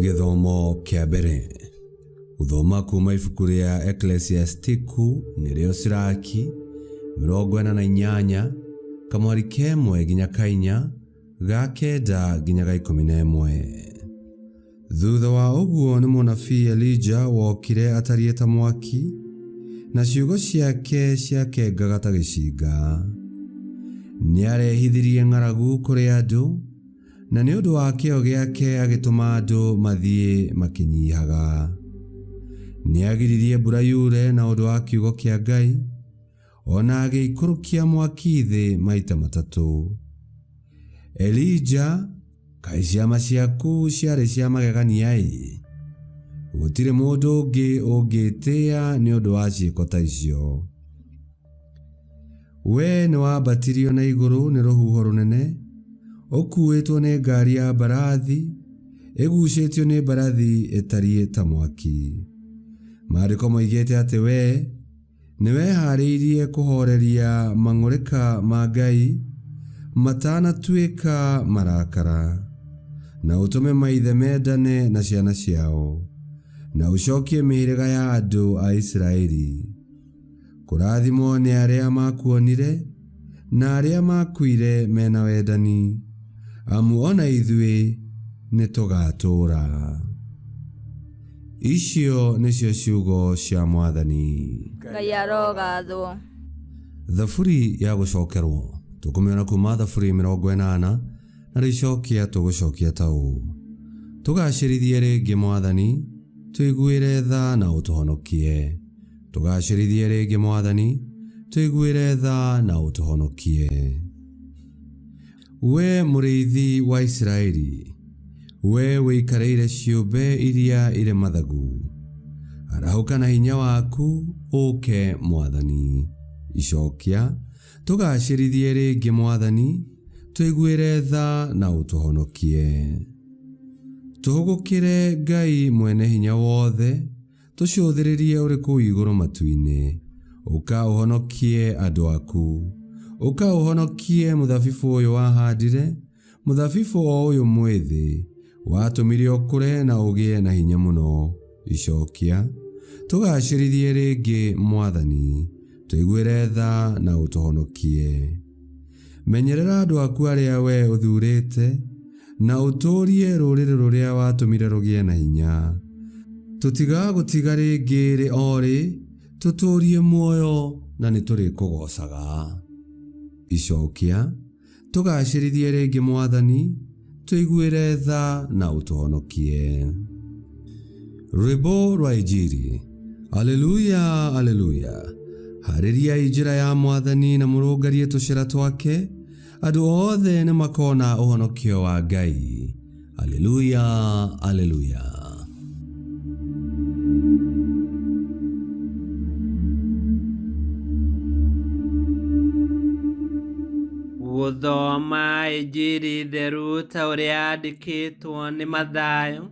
Gĩthomo kĩa mbere gũthoma kuma ibuku rĩa Eklesiastiku nĩrĩo Siraki 48 kamwari kemwe nginya kainya ga kenda nginya ga 11. Thutha wa ũguo nĩ mũnabii Elija wokire atariĩ ta mwaki, na ciugo ciake ciakengaga ta gĩcinga. Nĩarehithirie ng'aragu kũrĩ andũ, na nĩ ũndũ wa kĩyo gĩake agĩtũma andũ mathiĩ makĩnyihaga. Nĩagiririe mbura yure na ũndũ wa kiugo kĩa Ngai, o na agĩikũrũkia mwaki thĩ maita matatũ. Elija, kaĩ ciama ciaku ciarĩ cia magegania-ĩ! Gũtirĩ mũndũ ũngĩ ũngĩĩtĩĩa nĩ ũndũ wa ciĩko ta icio. Wee nĩwambatirio na igũrũ nĩ rũhuho rũnene, ũkuuĩtwo nĩ ngaari ya mbarathi, ĩguucĩtio nĩ mbarathi ĩtariĩ ta mwaki. Maandĩko moigĩte atĩ wee nĩwehaarĩirie kũhooreria mang'ũrĩka ma Ngai matanatuĩka marakara, na ũtũme maithe mendane na ciana ciao, na ũcokie mĩhĩrĩga ya andũ a Isiraeli. Kũrathimwo nĩ arĩa makuonire, na arĩa makuire me na wendani, amu o na ithuĩ nĩtũgatũũra. Icio nĩcio ciugo cia Mwathani. Ngai arogathwo. Thaburi ya gũcokerwo tũkũmĩona kuma Thaburi 80 na rĩcokia tũgũcokia ta ũũ: Tũgacĩrithie rĩngĩ Mwathani, tũiguĩre tha na ũtũhonokie. Tũgacĩrithie rĩngĩ Mwathani, tũiguĩre tha na ũtũhonokie. We mũrĩithi wa Isiraeli, we wĩikarĩire ciũmbe iria irĩ mathagu, arahũka na hinya waku ũũke Mwathani. Icokia, tũgacĩrithie rĩngĩ Mwathani, tũiguĩre tha na ũtũhonokie. Tũhũgũkĩre Ngai mwene hinya wothe, Tũcũthĩrĩrie ũrĩ kũu igũrũ matu-inĩ, ũka ũhonokie andũ aku. Ũka ũhonokie mũthabibũ ũyũ wahandire, mũthabibũ o ũyũ mwĩthĩ, watũmire ũkũre na ũgĩe na hinya mũno. Icokia, tũgacĩrithie rĩngĩ Mwathani, tũiguĩre tha na ũtũhonokie. Menyerera andũ aku arĩa wee ũthuurĩte, na ũtũũrie rũrĩrĩ rũrĩa watũmire rũgĩe na hinya. Tũtigagũtiga rĩngĩ rĩ o rĩ, tũtũũrie muoyo na nĩtũrĩkũgoocaga. Icokia, Tũgacĩrithie rĩngĩ Mwathani, tũiguĩre tha na ũtũhonokie. Rwĩmbo rwa Injiri. Aleluya, aleluya. Harĩriai njĩra ya Mwathani na mũrũngarie tũcĩra twake, andũ othe nĩ makona ũhonokio wa Ngai. Aleluya, aleluya. Gũthoma Injiri theru ta ũrĩa yandĩkĩtwo nĩ Mathayo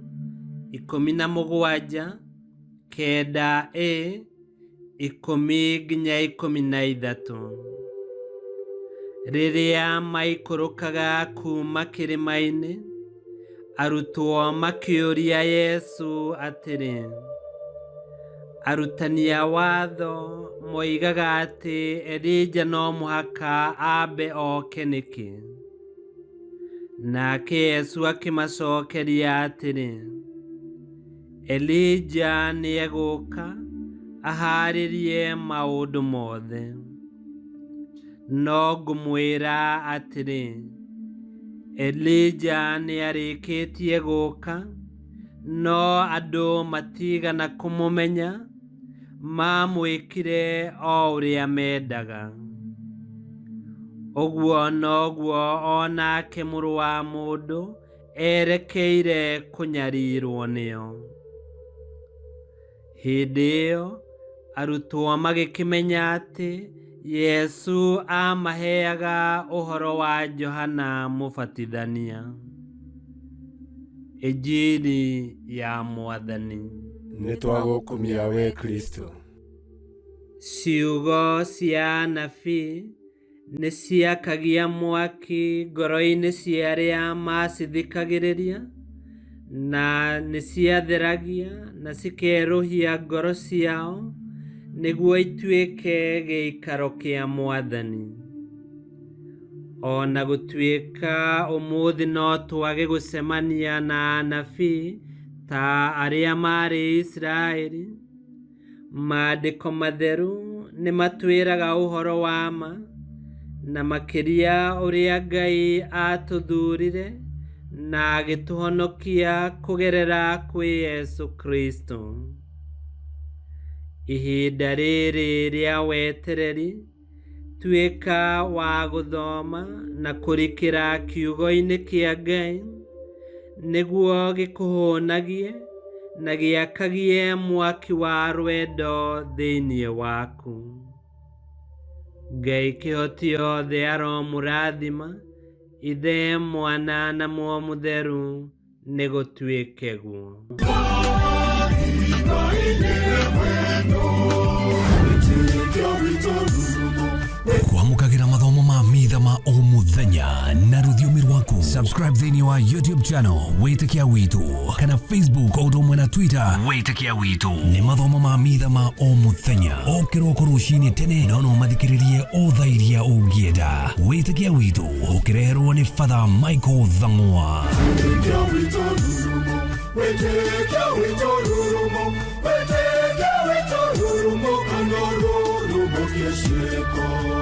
17 9a 10-13. Rĩrĩa maikũrũkaga kuuma kĩrĩma-inĩ, arutwo makĩũria Yesu atĩrĩ, Arutani a watho moigaga atĩ Elija no mũhaka ambe oke nĩkĩ? Nake Yesu akĩmacokeria atĩrĩ, Elija nĩegũka ahaarĩrie maũndũ mothe. No ngũmwĩra atĩrĩ, Elija nĩarĩkĩtie gũka, no andũ matiigana kũmũmenya, maamwĩkire o ũrĩa mendaga. Ũguo noguo o nake Mũrũ wa Mũndũ erekeire kũnyarirwo nĩo. Hĩndĩ ĩyo arutwo magĩkĩmenya atĩ Yesu aamaheaga ũhoro wa Johana Mũbatithania. Injiri ya Mwathani. Nĩ twagũkumia wee Kristo. Ciugo cia anabii nĩ ciakagia mwaki ngoro-inĩ cia arĩa maacithikagĩrĩria, Na nĩ ciatheragia na cikerũhia ngoro ciao nĩguo ituĩke gĩikaro kĩa Mwathani. O na gũtuĩka ũmũthĩ no twage gũcemania na anabii ta arĩa maarĩ Isiraeli, maandĩko matheru nĩ matwĩraga ũhoro wa ma, na makĩria ũrĩa Ngai aatũthuurire na agĩtũhonokia kũgerera kwĩ Yesu Kristo. Ihinda rĩrĩ rĩa wetereri, tuĩka wa gũthoma na kũrikĩra kiugo-inĩ kĩa Ngai nĩguo gĩkũhũnagie na gĩakagie mwaki wa rwendo thĩinĩ waku. Ngai kĩhoti othe aromũrathima, Ithe, Mwana na Muoyo Mũtheru, nĩ gũtuĩke guo. Kwamũkagĩra mathomo ma mitha ma o mũthenya na rũthiomi rwaku. Subscribe thĩinĩ wa YouTube channel Wĩtĩkia Witũ kana Facebook o ũndũ ũmwe na Twitter Wĩtĩkia Witũ. Nĩ mathomo ma mitha ma o mũthenya o kĩroko rũcinĩ tene, no no mathikĩrĩrie o thaa iria ũngĩenda. Wĩtĩkia Witũ ũkĩreherwo nĩ Father Michael Thang'wa. Wĩtĩkia witũ rurumo, wĩtĩkia witũ rurumo, wĩtĩkia witũ rurumo, kana rurumo kĩciĩko.